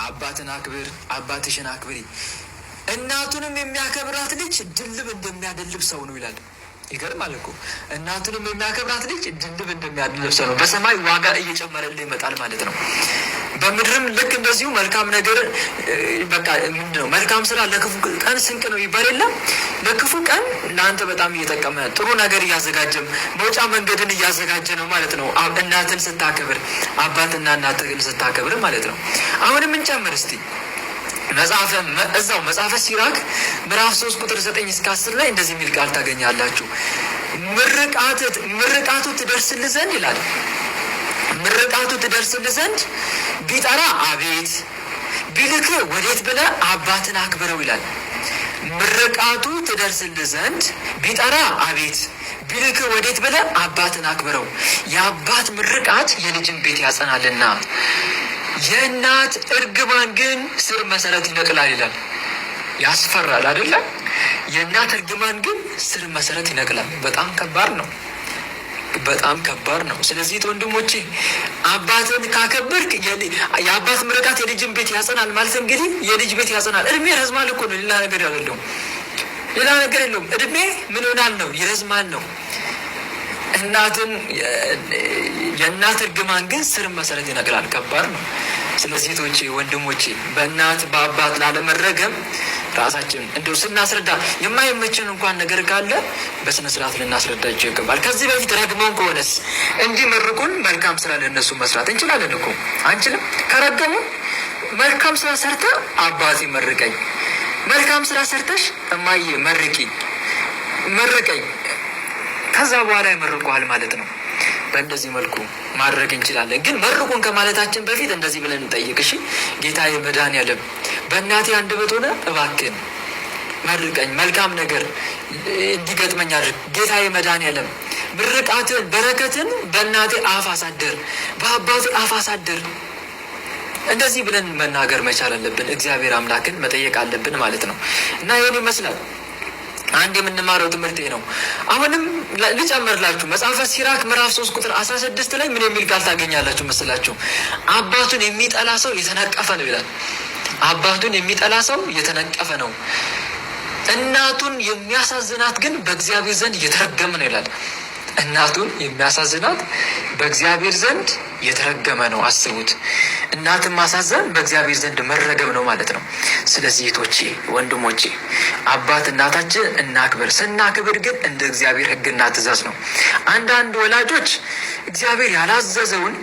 አባትን አክብር፣ አባትሽን አክብሪ። እናቱንም የሚያከብራት ልጅ ድልብ እንደሚያደልብ ሰው ነው ይላል። ይገርማል እኮ፣ እናቱንም የሚያከብራት ልጅ ድልብ እንደሚያደልብ ሰው ነው። በሰማይ ዋጋ እየጨመረልህ ይመጣል ማለት ነው። በምድርም ልክ እንደዚሁ መልካም ነገር፣ በቃ ምንድን ነው፣ መልካም ስራ ለክፉ ቀን ስንቅ ነው ይባል የለም። ለክፉ ቀን ለአንተ በጣም እየጠቀመ፣ ጥሩ ነገር እያዘጋጀም፣ መውጫ መንገድን እያዘጋጀ ነው ማለት ነው። እናትን ስታከብር፣ አባትና እናትን ስታከብር ማለት ነው። አሁንም እንጨምር እስቲ። መጽሐፈ እዛው መጽሐፈ ሲራክ ምዕራፍ 3 ቁጥር 9 እስከ 10 ላይ እንደዚህ የሚል ቃል ታገኛላችሁ። ምርቃቱ ትደርስልህ ዘንድ ይላል። ምርቃቱ ትደርስልህ ዘንድ ቢጠራ አቤት፣ ቢልክ ወዴት ብለህ አባትን አክብረው ይላል። ምርቃቱ ትደርስልህ ዘንድ ቢጠራ አቤት፣ ቢልክ ወዴት ብለህ አባትን አክብረው። የአባት ምርቃት የልጅን ቤት ያጸናልና የእናት እርግማን ግን ስር መሰረት ይነቅላል ይላል። ያስፈራል አይደለም? የእናት እርግማን ግን ስር መሰረት ይነቅላል። በጣም ከባድ ነው። በጣም ከባድ ነው። ስለዚህ ወንድሞቼ፣ አባትን ካከበርክ የአባት ምርቃት የልጅን ቤት ያጸናል ማለት እንግዲህ የልጅ ቤት ያጸናል። እድሜ ረዝማል እኮ ነው። ሌላ ነገር አይደለውም። ሌላ ነገር የለውም። እድሜ ምን ይሆናል ነው? ይረዝማል ነው። የእናት እርግማን ግን ስር መሰረት ይነቅላል። ከባድ ነው። ስለዚህ እህቶቼ፣ ወንድሞቼ፣ በእናት በአባት ላለመረገም ራሳችን እንደው ስናስረዳ የማይመችን እንኳን ነገር ካለ በስነ ስርዓት ልናስረዳቸው ይገባል። ከዚህ በፊት ረግመውን ከሆነስ እንዲመርቁን መልካም ስራ ለእነሱ መስራት እንችላለን እኮ፣ አንችልም? ከረገሙ መልካም ስራ ሰርተ አባቴ መርቀኝ፣ መልካም ስራ ሰርተሽ እማዬ መርቂ መርቀኝ፣ ከዛ በኋላ ይመርቁሃል ማለት ነው። በእንደዚህ መልኩ ማድረግ እንችላለን። ግን መርቁን ከማለታችን በፊት እንደዚህ ብለን እንጠይቅ። እሺ ጌታዬ መድኃኔዓለም፣ በእናቴ አንደበት ሆነ እባክህን መርቀኝ፣ መልካም ነገር እንዲገጥመኝ አድርግ። ጌታዬ መድኃኔዓለም፣ ምርቃትን በረከትን በእናቴ አፍ አሳድር፣ በአባቴ አፍ አሳድር። እንደዚህ ብለን መናገር መቻል አለብን። እግዚአብሔር አምላክን መጠየቅ አለብን ማለት ነው። እና ይህን ይመስላል። አንድ የምንማረው ትምህርት ነው። አሁንም ልጨምርላችሁ። መጽሐፈ ሲራክ ምዕራፍ 3 ቁጥር 16 ላይ ምን የሚል ቃል ታገኛላችሁ መስላችሁ? አባቱን የሚጠላ ሰው የተነቀፈ ነው ይላል። አባቱን የሚጠላ ሰው የተነቀፈ ነው፣ እናቱን የሚያሳዝናት ግን በእግዚአብሔር ዘንድ የተረገመ ነው ይላል። እናቱን የሚያሳዝናት በእግዚአብሔር ዘንድ የተረገመ ነው። አስቡት፣ እናትን ማሳዘን በእግዚአብሔር ዘንድ መረገም ነው ማለት ነው። ስለዚህ እህቶቼ፣ ወንድሞቼ፣ አባት እናታችን እናክብር። ስናክብር ግን እንደ እግዚአብሔር ሕግና ትእዛዝ ነው። አንዳንድ ወላጆች እግዚአብሔር ያላዘዘውን፣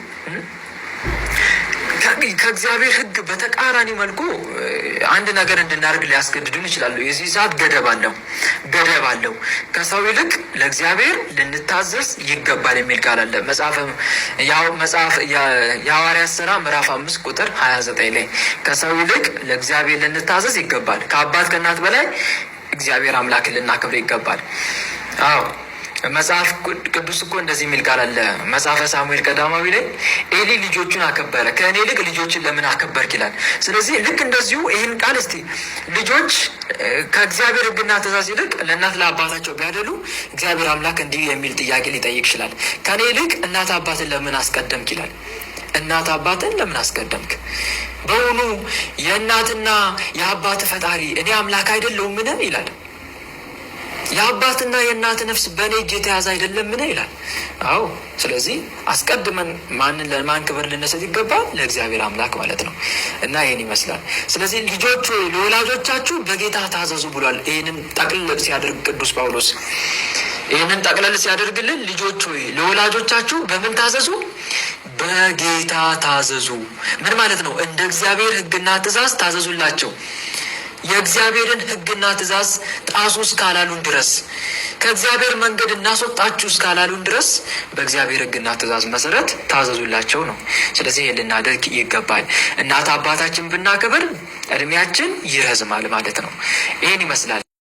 ከእግዚአብሔር ሕግ በተቃራኒ መልኩ አንድ ነገር እንድናደርግ ሊያስገድዱን ይችላሉ። የዚህ ሰዓት ገደብ አለው፣ ገደብ አለው። ከሰው ይልቅ ለእግዚአብሔር ልንታዘዝ ይገባል የሚል ቃል አለ። መጽሐፍ የሐዋርያት ስራ ምዕራፍ 5 ቁጥር 29 ላይ ከሰው ይልቅ ለእግዚአብሔር ልንታዘዝ ይገባል። ከአባት ከእናት በላይ እግዚአብሔር አምላክን ልናከብር ይገባል። አዎ፣ መጽሐፍ ቅዱስ እኮ እንደዚህ የሚል ቃል አለ። መጽሐፈ ሳሙኤል ቀዳማዊ ላይ ኤሊ ልጆቹን አከበረ፣ ከእኔ ይልቅ ልጆችን ለምን አከበርክ ይላል። ስለዚህ ልክ እንደዚሁ ይህን ቃል እስቲ ልጆች ከእግዚአብሔር ሕግና ትእዛዝ ይልቅ ለእናት ለአባታቸው ቢያደሉ እግዚአብሔር አምላክ እንዲህ የሚል ጥያቄ ሊጠይቅ ይችላል። ከእኔ ይልቅ እናት አባትን ለምን አስቀደምክ ይላል። እናት አባትን ለምን አስቀደምክ? በውኑ የእናትና የአባት ፈጣሪ እኔ አምላክ አይደለሁምን? ይላል። የአባትና የእናት ነፍስ በእኔ እጅ የተያዘ አይደለምን? ይላል። አዎ፣ ስለዚህ አስቀድመን ማንን ለማን ክብር ልንሰጥ ይገባል? ለእግዚአብሔር አምላክ ማለት ነው። እና ይህን ይመስላል። ስለዚህ ልጆች ሆይ፣ ለወላጆቻችሁ በጌታ ታዘዙ ብሏል። ይህንን ጠቅልል ሲያደርግ ቅዱስ ጳውሎስ፣ ይህንን ጠቅለል ሲያደርግልን፣ ልጆች ሆይ፣ ለወላጆቻችሁ በምን ታዘዙ? በጌታ ታዘዙ። ምን ማለት ነው? እንደ እግዚአብሔር ሕግና ትእዛዝ ታዘዙላቸው። የእግዚአብሔርን ሕግና ትእዛዝ ጣሱ እስካላሉን ድረስ፣ ከእግዚአብሔር መንገድ እናስወጣችሁ እስካላሉን ድረስ በእግዚአብሔር ሕግና ትእዛዝ መሰረት ታዘዙላቸው ነው። ስለዚህ ይህን ልናደርግ ይገባል። እናት አባታችን ብናከብር እድሜያችን ይረዝማል ማለት ነው። ይህን ይመስላል።